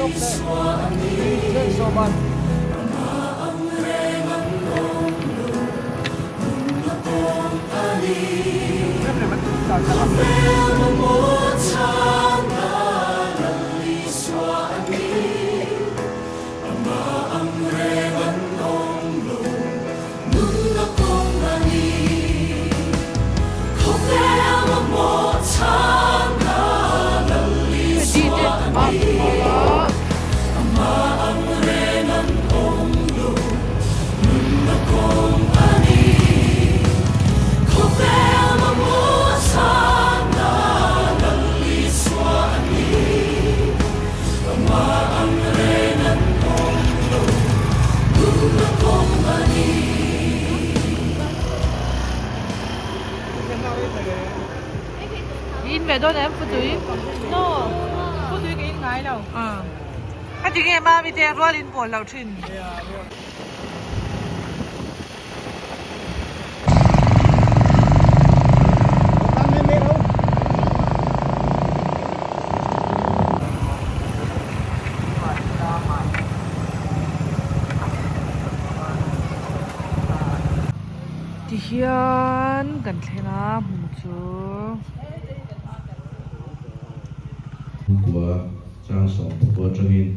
Jacob leh Rinchhensawma'n. In ve dawn em futui? No, futui ka in ngai lo. Ka ti nge mami te rual in pawl lo thin. Tihian kan thleng a hmun chu. Kua chang 14 atangin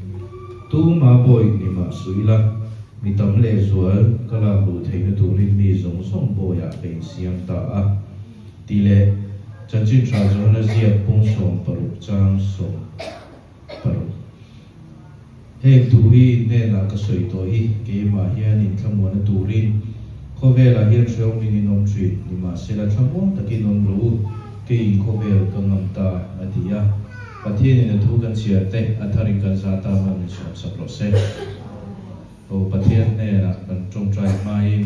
tuma bawi ni mah suh ila mi tam lehzual ka lak luh theihna turin mi zawng zawng bawiah ka insiam ta a tih leh chanchin tha Johana ziak pung 60 chang 16. Heng thu hi in hnenah ka sawi tawh hi keimah hian in thlamuana turin khawvelah hian hrehawmin in awm thin, nimahsela thlamuang takin awm rawh u, keiin khawvel ka ngam ta, a ti a. Pathianin a thu kan chhiar te a tharin kan zah ta hman min sawmsak rawh se. Aw Pathian hnenah kan tawngtai hmain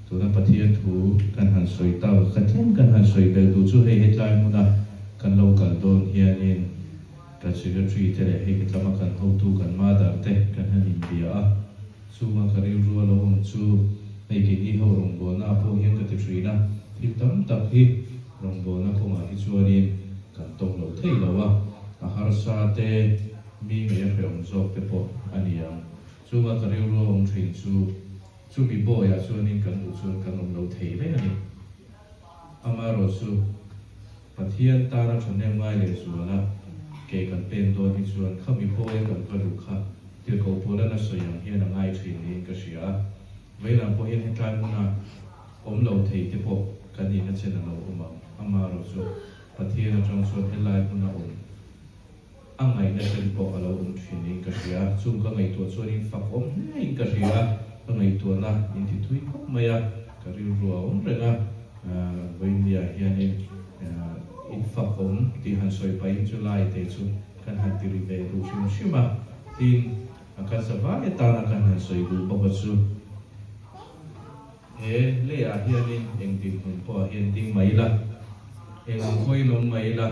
tuna Pathian thu kan han sawi tak ka tlem kan han sawi belh duh chu hei hetlai hmuna kan lo kal dawn hianin Kan secretary te leh hei ka tlama kan hotu kan mother te kan han inbia a, chunga ka rilru a lo awm chu hei keini ho rawngbawlna ah pawh hian ka ti thin a, thil tam tak hi rawngbawlna kawngah hi chuanin kan tawk lo thei lo a, a harsa te mi ngei a hrehawm zawk te pawh a ni ang. Chunga ka rilru a awm thin chu chumi bawiah chuanin kan duh chuan kan awm lo thei reng a ni. Amaherawhchu. Pathian tana thahnem ngai leh zuala ke kan pen dawn hi chuan khami pawia kan va luh kha tirhkoh Paula'n a sawi ang hian a ngai thin niin ka hria a. Veilam pawh hian hetlai hmuna awm lo thei te pawh kan nihna chen a lo awm ang. Amaherawhchu Pathian atang chuan helai hmuna awm a ngaihna chen pawh a lo awm thin niin ka hria a. Chung ka ngaihtuah chuanin fak awm hlein ka hria a, ka ngaihtuahna in ti thui khawp mai a, ka rilru a awm reng a. Vawinia hianin in fak awm tih han sawi pahin chu lai te chu kan han ti ri ve duh hrim hrim a, tin a kan sa vai atana kan han sawi duh bawk a chu he leiah hianin eng dinhmun pawh ah hian ding mai ila, eng ang pawhin awm mai ila,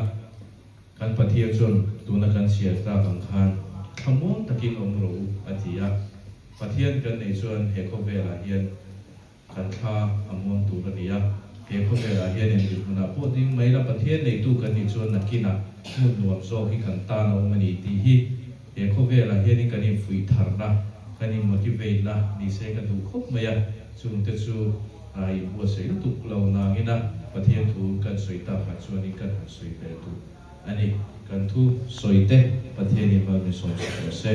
Kan Pathian chuan tuna kan chhiar tlak ang khan thlamuang takin awm rawh u a ti a. Pathian kan neih chuan he khawvelah hian kan thla a muang tur a ni a. He khawvelah hian engtik hmunah pawh ding mai la Pathian neitu kan nih chuan nakinah hmun nuam zawk hi kan tan a awm a ni tih hi he khawvelah hianin kan infuih tharna, kan in motivate na ni se ka duh khawp mai a. Chungte chu a inbuatsaih lutuk lo nangina Pathian thu kan sawi takah chuanin kan han sawi ve duh a ni. Kan thu sawi te Pathianin mal min sawm sak rawh se.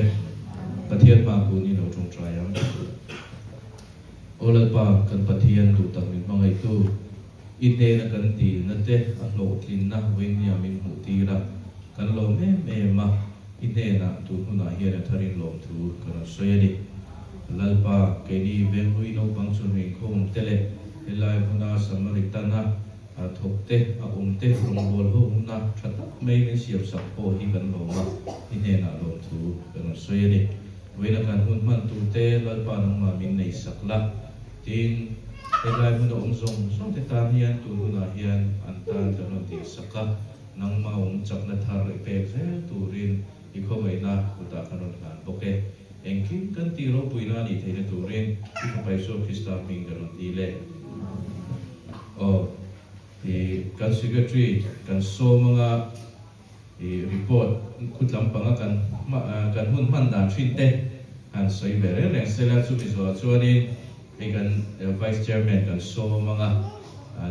Pathian hma kun i lo tawngtai ang. Aw Lalpa, kan Pathian duh tak min hmangaihtu, i hnena kan dilna te a hlawhtlinna vawinia min hmuh tir a, kan lawm em em a, i hnenah tun hunah hian a tharin lawmthu ka rawn sawi a ni. Lalpa, keini Venghlui naupang chhunhnu inkhawm te leh helai hmuna Samaritan-a thawk te, a awm te rawngbâwl ho huna tha tak mai min siamsak pawh hi kan lawm a, i hnenah lawmthu ka rawn sawi a ni. Vawiina kan hun hman tur te Lalpa nangmah min nei sak la, tin, helai hmuna awm zawng zawng te tan hian tun hunah hian an tan kan rawn tih sak a, nangmah awm chakna thar i pek zel turin i khawngaihna kutah kan rawn hlan bawk e. Engkim kan tih ropuina a nih theihna turin i Fapa Isua Krista hming kan rawn ti le. Aw, i kan Secretary kan sawm anga. I report khut lampanga kan kan hun hman dan thin te han sawi ve reng reng sela, chumi zawhah chuanin hei kan Vice Chairman kan sawm anga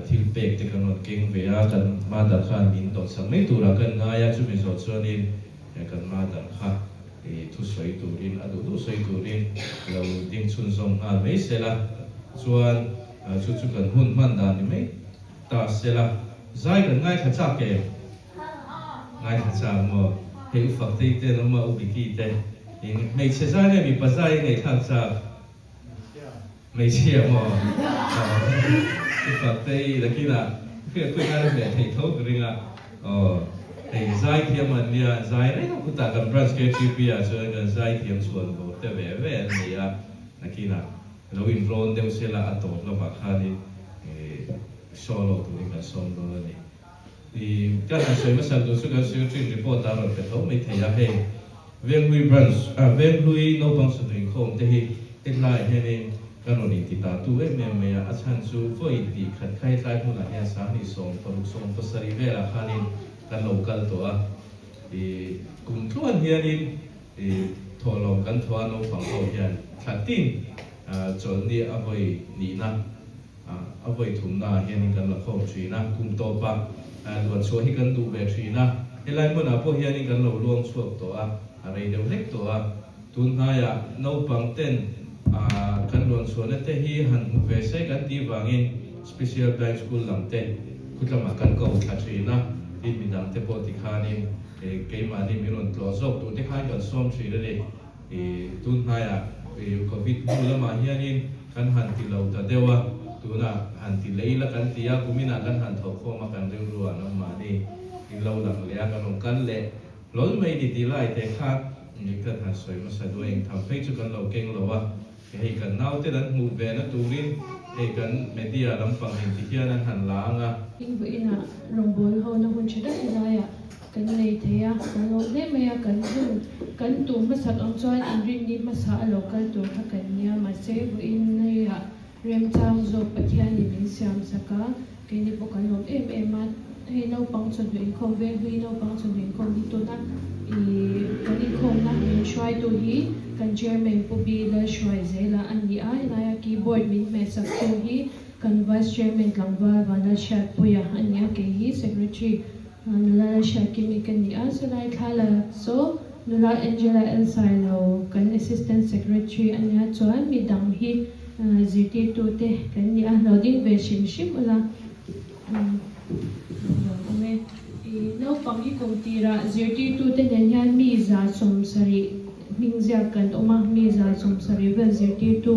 thil pek te kan rawn keng ve a, kan mother khan min dawhsak mai turah kan ngai a, chumi zawh chuanin kan mother kha i thusawi turin a duh duh sawi turin lo ding chhunzawm nghal mai sela, chuan chu chu kan hun hman dan ni mai ta sela, zai kan ngaithla chak em? Ngaithla chak maw? Hei u Faktei te an awm a, u Biki te. In hmeichhe zai nge mipa zai i ngaihthlak chak? Hmeichhia maw? U Faktei nakinah hriatpui ngai la hmeh theih tho ka ring a. Aw, hei zaithiam an nia, zai reng a khutah kan branch KTP ah chuan kan zaithiam chhuan bawr te ve ve an ni a, nakinah lo inrawn deuh sela a tawp lamah khanin solo turin kan sawm dawn a ni. I ka han sawi hmasa tur chu kan secretary report a rawn pe tho mai thei a, hei Venghlui branch ah Venghlui naupang chhuntu inkhawm te hi hetlaiah hianin kan rawn inti ta tu em em mai a, a chhan chu vawi tih khat kha hetlai hmunah hian sanghnih 60 70 velah khanin kan lo kal tawh a, i kum tluan hianin i thawhlawm kan thaw a naupang ho hian thla tin chawlhni a vawi nihna A vawi thumnaah hianin kan la khawm thin a, kum tawpa luan chhuah hi kan duh ve thin a, helai hmunah pawh hianin kan lo luang chhuak tawh a, a rei deuh hlek tawh a. Tun hnaiah naupang ten kan luan chhuahna te hi han hmu ve se kan tih vangin Special Blind School lam te khutlamah kan ko thla thin a, tin midang te pawh tikhanin keimahni min rawn tlawh zawk tur te khan kan sawm thin a ni. Tun hnaiah Covid hnu lamah hianin kan han ti lo ta deuh a, tunah han ti lei la kan ti a, kuminah kan han thawh khawm a, kan rilru ah nangmahni in lo lang leh a, kan rawn kal leh hlawl mai ni tih lai te kha kan han sawi hmasa duh a, engtham phei chu kan lo keng lo a, hei kan naute an hmuh ve na turin hei kan media lampang in ti hian an han la ang a. Invawiinah rawngbawl ho na hun tha tak laiah Kan nei thei a, kan lawm hle mai a, kan hun kan tum hmasak ang chuan inrinni hmasa a lo kal tur kha kan nia, mahse vawiin neiah remchang zawk Pathianin min siam sak a, keini pawh kan lawm em em a, hei naupang chawhnu inkhawm veng hlui naupang chawhnu inkhawm hi tuna ih kan inkhawmna min hruaitu hi kan chairman Pu Bi Lalhruaizela a ni a, helaia keyboard min hmehsak tu hi kan vice chairman tlangval Vanlalhriatpuia a ni a, kei hi secretary Nula la hriat kimi ka ni a, chulai thla la chu nula Angela Elsailo kan Assistant Secretary a nia chuan mi dang hi zirtirtu te kan ni a, lo ding ve hrim hrim ula awm e. I naupang hi kum tirah zirtirtu te nen hian mi 170 hming ziak kan awm a, mi 170 vel zirtirtu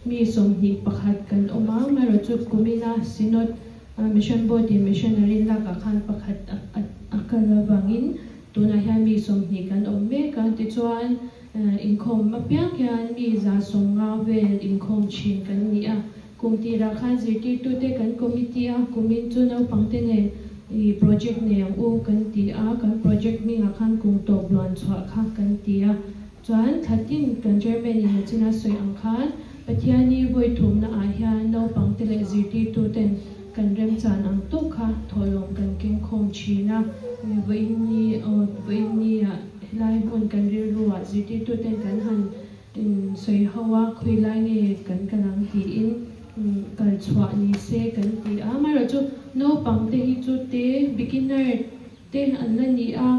mi 21 kan awm a, amaherawhchu kumina Synod Mission Board in Missionary lakah khan pakhat a kal avangin tunah hian mi 20 kan awm mek a, tichuan inkhawm apiang hian mi 150 vel inkhawm thin kan ni a. Kum tirah khan zirtirtute kan committee a, kumin chu naupangte nen i project nei ang u kan ti a, kan project hmingah khan kum tawp luan chhuah kha kan ti a. Chuan thla tin kan chairman in a china sawi ang khan Pathiani vawi thumna ah hian naupangte leh zirtirtu ten kan remchan ang tawk kha thawhlawm kan keng khawm thin a. Vawiinni aw vawiinni ah helai hmun kan rilru ah zirtirtu ten kan han sawi ho a, khawi lai nge kan kal ang tiin kal chhuah ni se kan ti a. Amaherawhchu naupangte hi chu te beginner te an la ni a,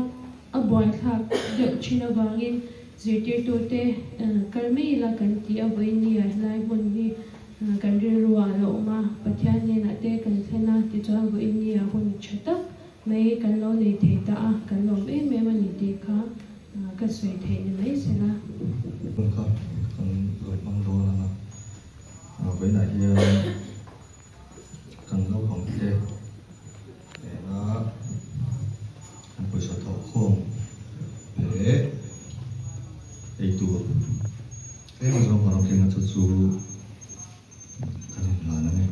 a buaithlak deuh thin avangin zirtirtute kal mai ila kan ti a, vawiinniah helai hmun hi kan rilruah a lo awm a, Pathian hnenah te kan thlen a, tichuan vawiinniah hun tha tak mai kan lo nei thei ta a, kan lawm em em a ni tih kha ka sawi theih ni mai sela. Hun kha kan lo hmang dawn ang a, vawiinah hian kan naupangte nena an pawisa thawh khawm leh ei tur tlem azawng kan awm thin a chu chu kan inhlan a ni.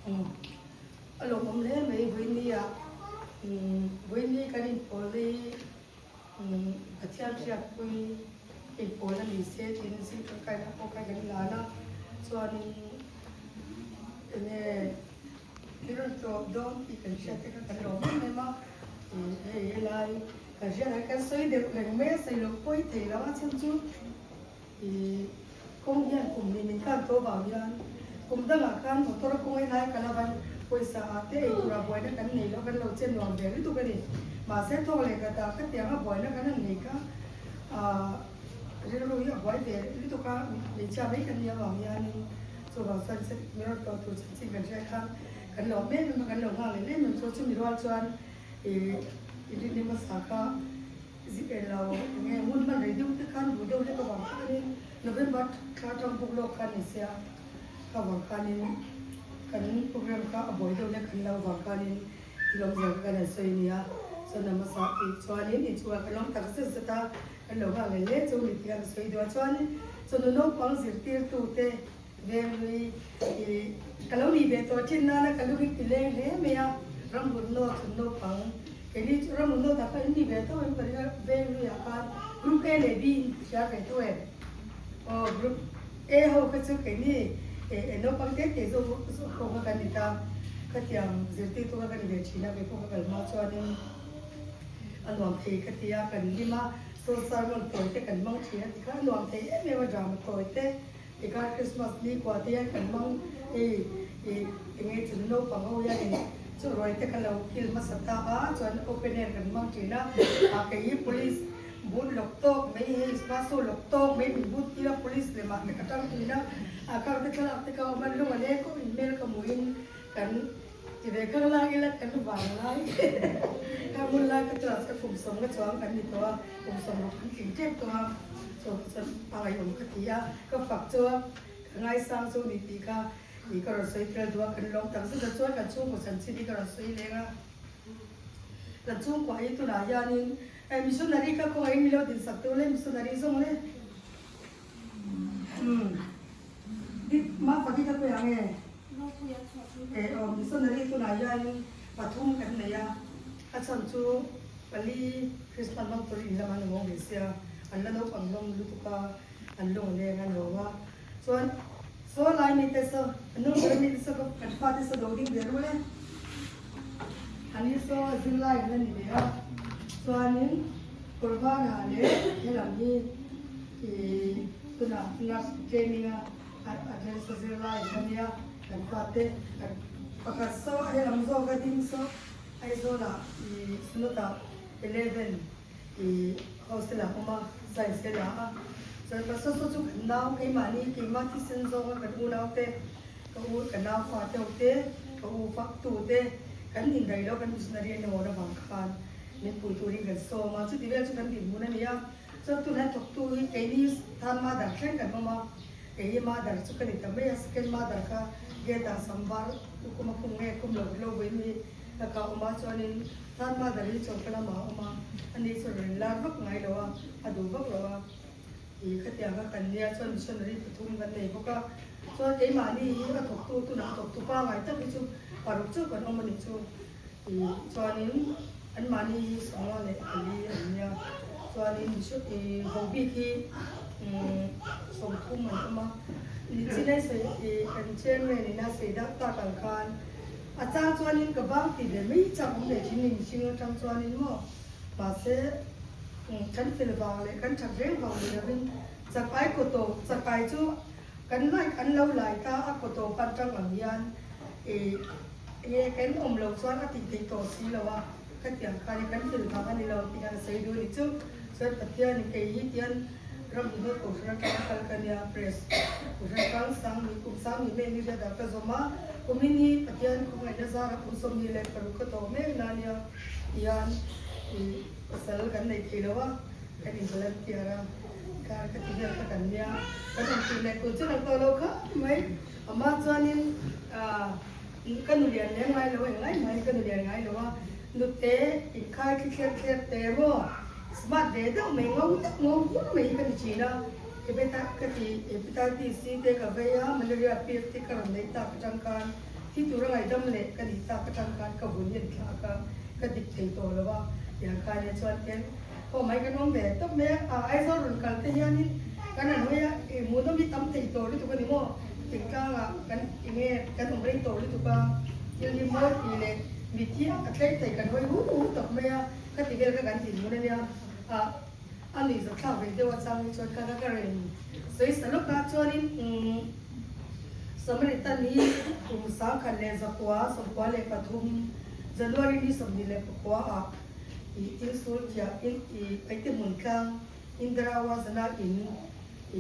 A lawmawm hle mai Vawinia Vawini kan inpawl hi Pathian hriatpui inpawl a ni se tiin zing tangkaina pawh kha kan lan a, chuanin enge thil rawn tlawp dawn tih kan hriat te kha kan lawm em em a, hei helai kan hriat ah kan sawi deuh reng mai a, sawi loh pawi thei lo a chhan chu Ih, kawng hian kum hnih min khan tawh vang hian kum dangah khan motor a kawng ei lai ka la van pawisa ah te ei tura buaina kan nei loh kan lo che nuam ve lutuk a ni. Mahse thawk leh khat ah khatianga buaina kan han nei kha ah rilru hi a buai ve lutuk a, hmeichhia mai kan nih avang hianin chuvang chuan mi rawn tlawh tur chanchin kan hriat khan kan lo em em a, kan lo nghak leh em em chu chumi rual chuan ih inrinni hmasa kha Zip en lo, enge hun hman rei deuh te khan duh deuh hlek avang khanin November thla atang bawk lawk khan ni sia, kha vang khanin kan program kha a buai deuh hlek an lo vang khanin thil awmzia kha kan han sawi ania, chuan a hmasa tih chuanin inchhungah kan awm tak zet zet a, kan lo nghak leh hle chu ni tih a sawi duh a, chuanin chawhnu naupang zirtirtu te Venghlui ih ka lo nih ve tawh thin nana ka lung in ti leng hle mai a, Ramhun North chhun naupang keini chu Ramhun North ah khan in ni ve tho em ka ring a, Venghlui ah khan Group A leh B in hria ve tho em? Aw Group A ho kha chu keini eh naupang te te zawk zawk ho kha kan ni ta, khatiang zirtirtu kha ka ni ve thin a, keipawh ka kal hma chuanin a nuam thei ka ti a, kan hlim a, saw sermon tawi te kan hmang thin a tikha a nuam thei em em a drama tawi te. Tikah Christmas ni kua te hian kan hmang hei ih enge chun naupang ho hianin chu ruai te kha lo kil hmasa ta a chuan open air kan hmang thin a ah kei hi police but lawk tawk mai hei smaso lawk tawk mai min but tir a police lemah te ka tang thin a ah khang te thlalak te kha awm a lung a leng khawp in hmel ka hmuhin kan ti ve khang lang ila kan vang lai kha hmun lai ka class ka kum sawm na chuang kan ni tawh a kum 60 kan tling tep tawh a chu chuan a ngaihawm ka ti a ka fak chu a ka ngaisang chu ni tih kha ih ka rawn sawi tel duh a kan lawm tak zet a chuan kan chhungkaw chanchin hi ka rawn sawi leng a kan chhungkua hi tunah hianin eh missionary kha kawngaihin min lo dinsak tur le missionary zawng le umm mah fak hi ka pe ang e. Eh aw missionary tunah hianin pathum kan nei a, a chhan chu pali Christmas hmang tur in lamah an awm ve sia, an la naupang hlawm lutuk a, an lung a leng a nuam a, chuan saw lai mite saw an nung ber mite saw kan fate saw do ding ve rul e, an hi saw zirlai an la ni ve a, chuanin Qurbana leh helam hi ih tunah nurse training a. A then sa zir lai a nia, kan fate kan pakhat saw a helam zawk a ding saw Aizawlah ih Sunata 11 ih hostel ah awm a, science te la a, chuan ka saw saw chu kan nau keimahni keimah thisen zawk a kan unau te ka u ka nau fa te ho te ka u fak tu te kan indaih loh kan missionary an awm avang khan min pui turin kan sawm a, chuti vel chu kan dinhmun a ni a. Chuan tunah thawktu hi keini third mother thleng kan awm a, kei hi mother chu ka ni ta mai a, second mother kha gate ah samvar kum a kum nge kum lo lo vawi mi ka ka awm a, chuanin third mother hi chawlhka lamah a awm a, ani chu rawn lar vak ngai lo a, a duh vak lo a, ih khatiang a kan nia chuan missionary pathum kan nei bawk a, chuan keimahni hi a thawktu tunah a thawktu pangai tak hi chu paruk chauh kan awm a ni chu. Ih chuanin anmahni hi sawmnga leh pali an nia chuanin ih vohbik hi 30 an awm a nichinai sawi ih kan chairman in a sawi dak tak ang khan a chang chuanin ka bang tih ve mai chak awm leh thin ni mihring atang chuanin maw mahse kan fel vang leh kan that reng vang ni lovin chakai kaw tawp chakai chu kan like an lo lai ta a kaw tawp atang ang hian ih. Enge kan awm loh chuan a tih theih tawh si lo a, khatiang khan hi kan fel vang a ni lo tih khan a sawi duh a ni chu. Chuan Pathianin kei hi tian ram hnuai kohhran atanga kal ka nia, press kohhran kang sang ni kum sang ni mai ni riat ah ka zawm a, kumin hi Pathian khawngaihna zarah kum 26 ka tawh mek na nia tihian ih pasal kan nei thei lo a, kan in volunteer a, kar ka ti vel kha kan nia, kan awm tur leh tur chu lang tawh lo khawp mai. Amah chuanin ah. Ka nu lian leng ngai lo eng lai mai ka nu lian ngai lo a, nute inkhai thli thler thler te maw smart ve deuh mai ngo deuh ngo vur mai hi ka ni thin a, hepata ka ti hepatitis C te ka vei a, malaria pill te ka rawn nei tak atang khan Thi tura ngaihdam leh ka nih tak atang khan ka vun hi an thlak a, ka dik thei tawh lo a, tiang khan e chuan ten aw mai kan awm ve tawp mai a, ah Aizawl rawn kal te hianin kan han hawi a, ih hmuhnawm hi tam thei tawh lutuk a ni maw? Thingtlangah kan enge kan awm rei tawh lutuk a, thil hi mawi tih leh mithi a thleng thei kan hawi hu hu tawp mai a, khati vel kha kan dinhmun a nia, ah a nuihzathlak ve deuh a chang hi chuan kha kha ka rawn sawi sa lawk a, chuanin umm. Samaritan hi kum 1993 January ni 24 ah ih thil sul thiah in ih Paite hmun tlang Indira Wazana in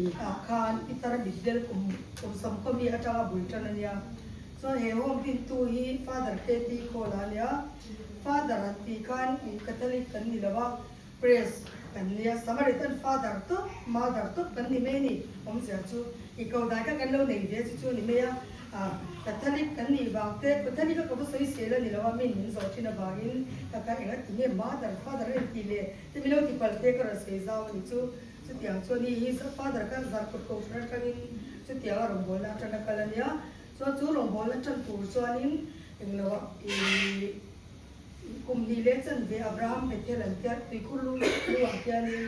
ih ah khan pitar mitdel kum kum sawmkaw mi atanga bul tan a nia. Chuan he home dintu hi Father KT Khawla a nia. Father an tih khan ih Catholic kan ni lo a. Press kan nia, Samaritan father tawp, mother tawp kan ni mai a ni. Awmzia chu i ko dai kha kan lo nei ve chu chu a ni mai a. Ah, Catholic kan nih vang te, Catholic a ka va sawi sel a ni lo a, min min zawh thin avangin ka kha enga ti nge mother, father a inti le te min lo ti palh te ka rawn sawi zau a ni chu. Chutiang chuan i hi father kha zarkawt kohhran atangin chutiang a rawngbawlna atana kal a nia. Chuan chu rawngbawlna tan tur chuanin englo ah i. Kum hnih leh chanve Abraham Bethel an tia tuikhur lu lu ah hianin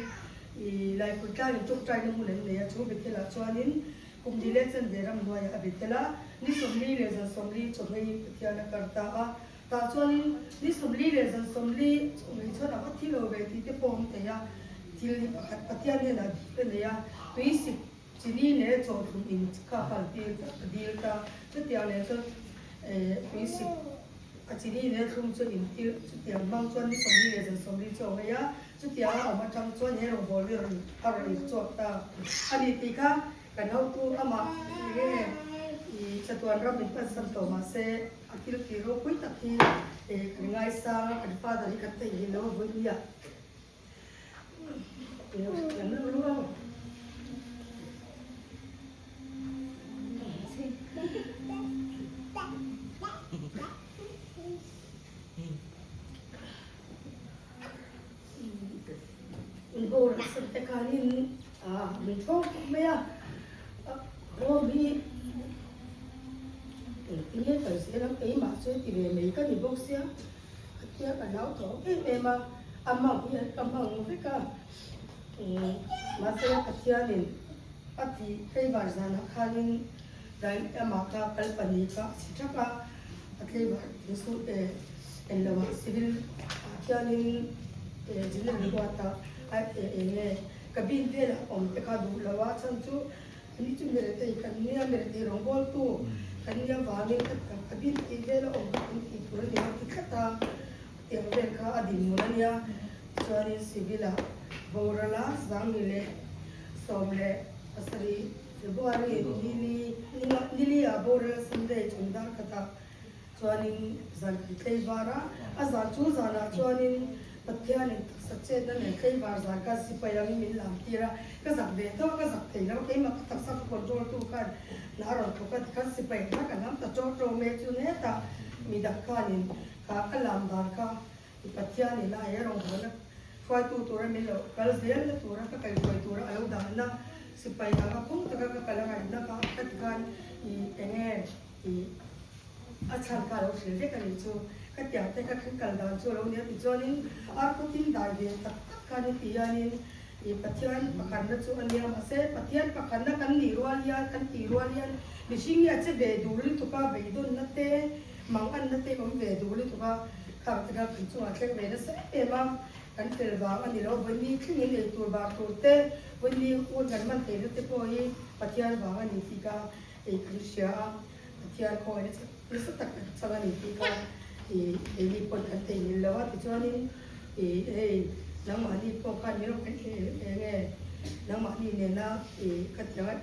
i Laipui tlang in tawngtaina hmun an nei a, chu Bethel ah chuanin kum hnih leh chanve ramhnuaiah a Bethel a, ni 40 leh zan 40 chawhmeiin Pathian a kar ta a, tah chuanin ni 40 leh zan 40 chawhmei chuan a va thi lo ve tih te pawh a awm thei a, thil hi pakhat Pathian hnenah dil a nei a, tui sik chini leh chawhthlum in kha a kal tir a dil ta, chutiang leh chuan tui sik. A chini leh thlum chu intir chutiang hmang chuan ni 40 leh zan 40 chu a awm a, chutiang a awm atang chuan he rawngbâwl hi rawn a rawn inchawt ta a ni tih kha kan hotu amah nge i chatuan ram min pansan tawh mahse a thil tih ropui tak hi kan ngaisang a, kan father hi kan theihnghilh lo a vawi nia. Atia ka nau tawh em em a, a mang hi ka mang vek a, mahse Pathianin a tih tleivar zanah khanin dai amah kha kal pahnih kha a chhi thak a, a tleivar in chu en lo ah civil ah khianin general ward ah eng nge cabin velah awm te kha duh lo a chhan chu Ani chu Meretei kan nia, Meretei rawngbawltu kan nia vangin ka tak a bin tih vel a awm kha kan tih tur a ni a ti tlat a, tiang vel kha a dinhmun a nia. Tichuanin Civil ah boral a 17 February nili nili ah boral a Sunday chun dar khatah Chuanin zan kan tlei var a, a zan chu zanah chuanin Pathianin taksa chetna nen tlei var zan khan sipai angin min lam tir a, ka zak ve tho a, ka zak thei lo, keimah ka taksa ka control tu khan hna a rawn thawk a, tikhan sipai hna ka lam ta ṭawh ṭawh mai chu hetah midang khanin kha ka lam dan kha i Pathianin a he rawngbawlna hruaitu tura min lo kal zelna tura ka kaihruai tura a lo dahna sipai anga phung taka ka kal a ngaihna kha ka tikhan i enge i A chhan kha a lo hrilh vek a nih chu. Ka tiang te kha kan kal dan chu a lo nia tichuanin arkhawtin dai ve tak tak khan heti hianin ih Pathian pakhatna chu a nia mahse Pathian pakhatna kan nih rual hian kan tih rual hian mihring hi a che ve duh lutuk a beidawnna te manganna te awm ve duh lutuk a khang te kha kan chungah thleng ve nasa em em a kan fel vang a ni lo vawiin thlengin eitur vah tur te vawiin hun kan hman theihna te pawh hi Pathian vang a ni tih kha ei kan hria a. Pathian khawngaih nasa nasa tak kan chang a ni tih kha ih keini pawh kan theihnghilh lo a, tichuanin ih hei nangmahni pawh khan min rawn eng nge nangmahni nena ih ka ti ang a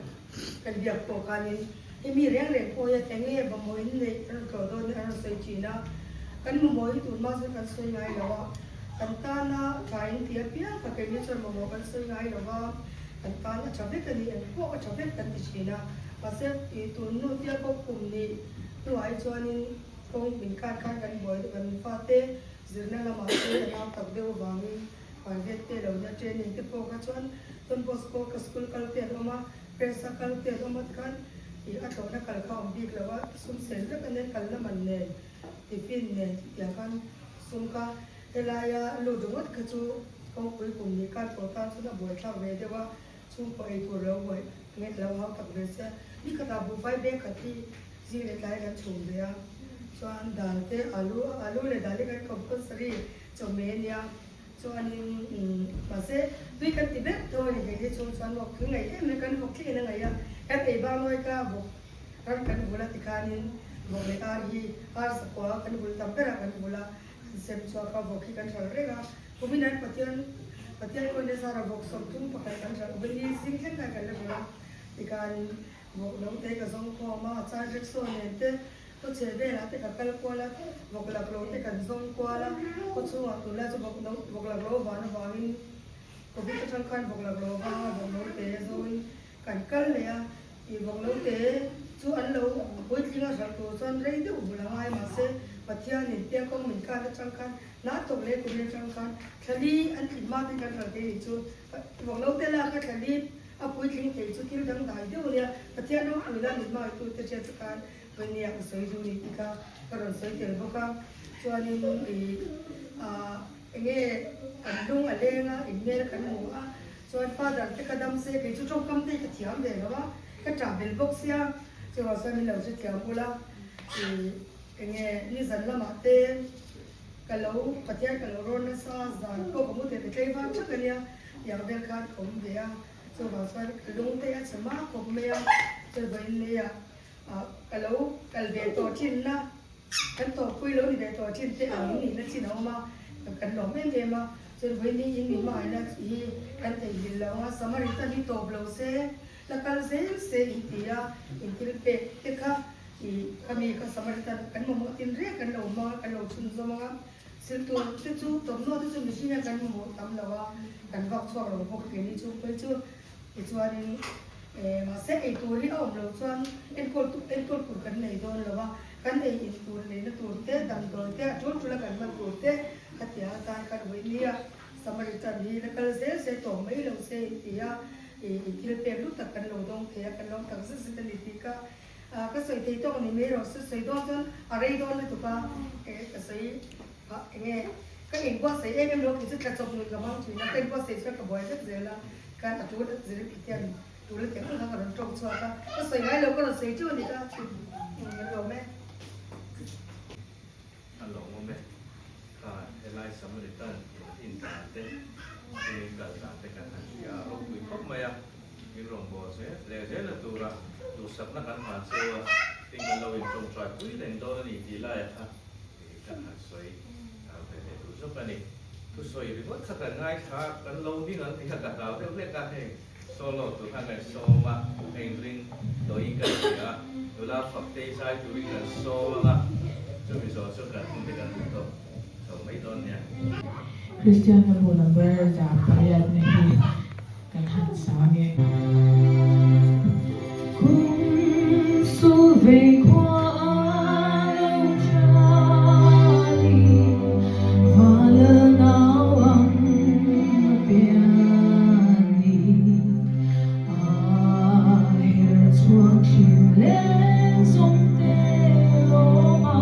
kan biak pawh khanin hei mi reng reng pawh hian eng nge mamawh in neih an rawn tlawh dawn an rawn sawi thin a, kan mamawh hi tun hma chuan kan sawi ngai lo a, kan tana tha in ti apiang kha keini chuan mamawh kan sawi ngai lo va, kan tan a tha vek a ni eng pawh a tha vek kan ti thin a. Mahse, tih tun nu tia pawh kum nih hnuah hi chuanin kawng min khan khan kan buai deuh kan fate zirna lamah te a nau tak deuh avangin private te lo nia training te pawh kha chuan Don Bosco ka school kal te an awm a, press a kal te an awm a tikhan. Ih a tlawhna kal kha awm bik lo a, sum sen vek a nia kal na man nen, tiffin nen chutiang khan sum kha helaia lut ringawt kha chu kawngpui kum nih khan tawh tan chuan a buaithlak ve deuh a, chhungkaw ei tur lo buai nge a lo hau tak ve sia. Ni khatah buhfai bag khat hi zing leh tlai kan chhum ve a, chuan dal te alu alu leh dal hi kan compulsory chawhmeh a nia. Chuanin mahse tui kan ti ber tho a ni kei te chhung chuan vawk tui ngaih em mai kan vawk thleng in a ngaih a, kan ei bang nawi ka vawk ram kan vul a tikhanin vawk leh ar hi ar zakua kan vul tam berah kan vul a, kan sem chhuak a vawk hi kan hralh reng a, kumin an Pathian Pathian kawng nasa ra vawk 30 pakhat kan hralh vawi zing thleng khan kan la hralh a, tikhanin vawk no te ka zawng khawm a, a char rickshaw nen te Khaw chhe velah te ka kal kual a, vawk lak lo te kan zawng kual a, khaw chhungah tunlai chu vawk no vawk lak lo van avangin Covid atang khan vawk lak lo avanga vawk no te zawngin kan kal leh a, ih vawk no te chu an lo a puitling a hralh tur chuan rei deuh bul a ngai mahse Pathianin piangkawng min khan atang khan hna tawk leh kum atang khan thlali an tling hma te kan hralh thei nih chu vawk no te lak a thlali a puitling thei chu thil dangdai deuh a nia Pathian ropui la min hmangaihtu te hriat chu khan Vawnia ka sawi duh ni tih kha ka rawn sawi tel bawk a, chuanin ih ah enge kan lung a leng a, inhmel kan hmu a, chuan father te ka dam se kei chu tawngkam te hi ka thiam ve lo a, ka ṭah bel bawk sia, chuvang chuan min lo hrethiam bul a, ih enge nizan lamah te ka lo Pathian ka lo rawn nasa zan pawh ka mu thei ve tlei vang ṭhak a nia, tiang vel khan ka awm ve a, chuvang chuan ka lung te a chhe mak khawp mai a, chuan vawiin leiah. Ka lo kal ve tawh thin na, kan tawhpui lo ni ve tawh thin te ang in nihna chin a awm a, kan lawm em em a, chuan vawiin hi in mihmangaihna hi kan theihnghilh lo ang a, Samaritan hi tawp lo se, la kal zel se in ti a, in thil pek te kha ih khami kha Samaritan kan mamawh tin reng kan lo hmang a, kan lo chhunzawm ang a, sil tur te chu tawmhnaw te chu mihring hian kan mamawh tam lo a, kan vak chhuak lo bawk keini chhungpui chu. Tichuanin mahse ei tur hi a awm loh chuan enkawl enkawl tur kan nei dawn lo a, kan ei in tur leina tur te, damdawi te, a tul tul a kan hman tur te khatia atan khan vawi nia Samaritan hi la kal zel se tawh mai lo se in ti a, ih thil pek lu tak kan lo dawng thei a, kan lawm tak zet zet a ni tih kha ka sawi thei tawk ni mai rawh se, sawi dawn chuan a rei dawn lutuk a, ka sawi phah enge ka inbuatsaih em em lo kei chu tla chawp nun ka hmang thin a, ka inbuatsaih chuan ka buai vek zel a. Khan a tul zir Pathian tul a tih ang kha ka rawn tawng chhuak a, ka sawi ngai lo ka rawn sawi teuh a ni ka kan lawm e. A lawmawm e. Kha helai Samaritan in dan te, in kal dan te kan han hria a, ropui khawp mai a, in rawngbâwl zel leh zel a tura duhsakna kan hlan cheu a, tin kan lo intawngtai pui reng dawn a ni tih laiah kha kan han sawi ve leh duh zawk a ni. Thusawi ringawt kha kan ngaithla a, kan lo ding ang tih kha ka hlau deuh hlek a, hei solo tur khan kan sawm a, ka inring tawhin ka hria a, nula Faktei zai turin kan sawm ang a, chumi zawh chu kan hun te kan duh tawh chho mai dawn nia. Kristian hla number 8 na hi kan han sang e. Kum sul ve khua a lo thalin val nau ang a pian ni. A her chhuak thin leng zawng te lawm a.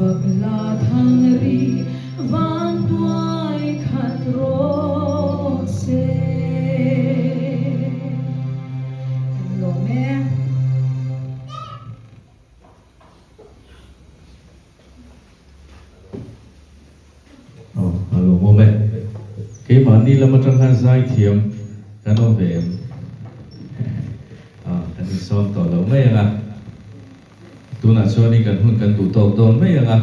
Fak hla thang ri vanduai khat rawh se. Kan lawm e. Aw, a lawmawm e. Keimahni lam atang khan zaithiam kan awm ve em? Aw, kan insawm tawh lo mai ang a. Tunah chuanin kan hun kan duh tawk dawn mai ang a,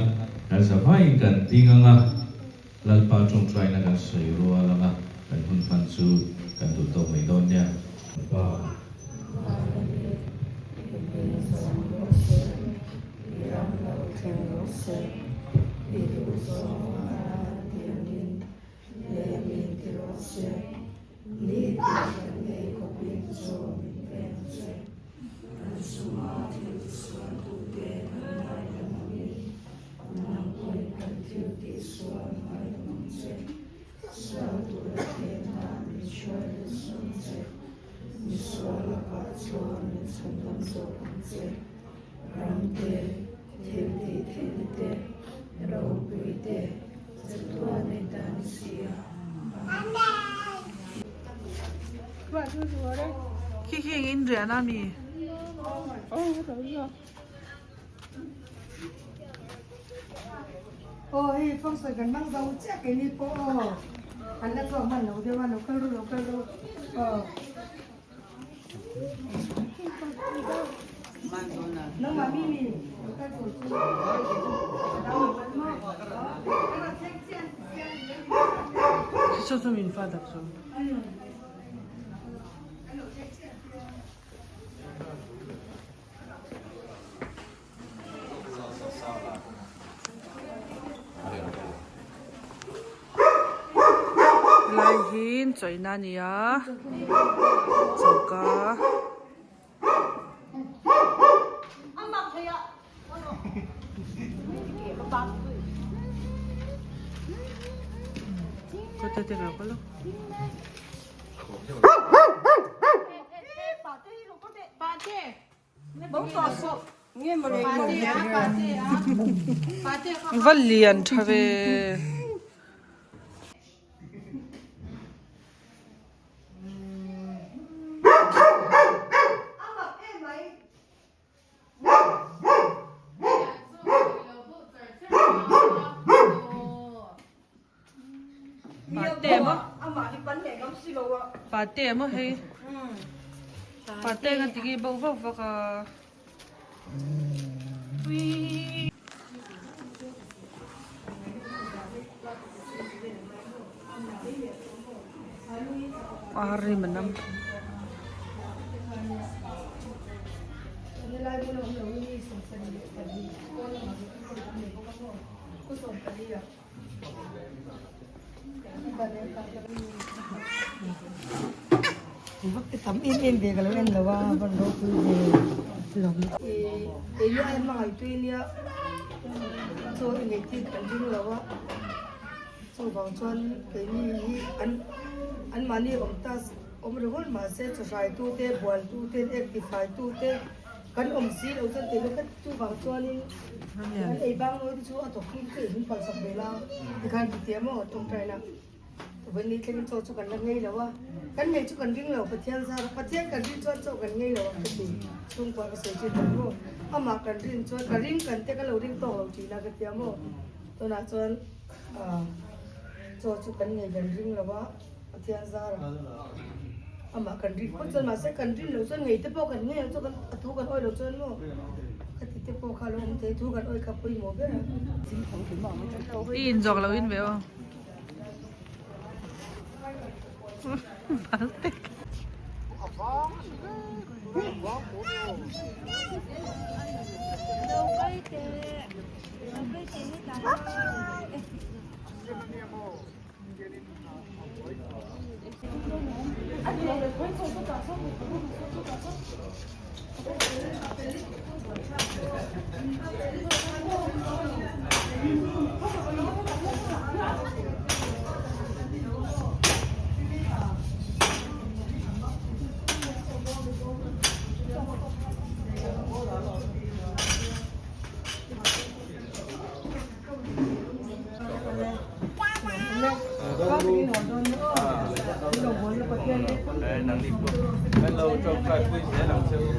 kan zavaiin kan ding ang a, Lalpa tawngtaina kan sawi rual ang a, kan hun hman chu kan duh tawk mai dawn nia. Pa. Kan chunga thil tisualtute kan ngaidam angin, nang pawhin kan thil tihsual ngaidam ang che. Sual tura thlehna min hruai lut suh ang che. Misual lakah chuan min chhandam zawk ang che. Ram te, thil tih theihna te, ropui te, chatuan ei ta ni si a. Khi khi eng in rian a mi? Aw hei function kan hmang zo chiah keini pawh aw an la chhuak hman lo deuh a lo kal ru lo kal ru aw. Nangmah mi mi lo kal tur chu Chu chu min fa dak chu. Lai hi chawina a ni a choka Va lian tha ve. Pate maw hei pate nga tiki bo vak vak a a rim a nam. Tam em em ve ka lo en lo a van ropui ve keini ai hmangaih tui nia chaw i neih tir kan ring lo a chuvang chuan keini hi an anmahni awm ta awm ringawt mahse chaw hrai tu te bual tu te ek tifai tu te. Kan awm si lo chuan tih lawk chuvang chuanin kan ei bang nawi te chu a thawk chu ei hung palh sak ve la tikhan ti tia maw tawngtai na vawiin thlengin chaw chu kan la ngei lo a kan ngei chu kan ring lo Pathian zar a Pathian kan rin chuan chaw kan ngei lo ang ka ti chhungkua ka sawi chin tak maw amah kan rin chuan ka ring kan te ka lo ring tawk lo thin a ka tia maw tunah chuan chaw chu kan ngei kan ring lo a. Pathian zar a amah kan rin phawt chuan mahse kan rin loh chuan ngei te pawh kan ngei ang chu kan a thu kan awih loh chuan maw ka ti te pawh kha lo awm thei thu kan awih kha pawimawh ber a. I inzawk lo in ve aw. Baltek. Nangni pawh kan lo tawngtai pui zel ang che u.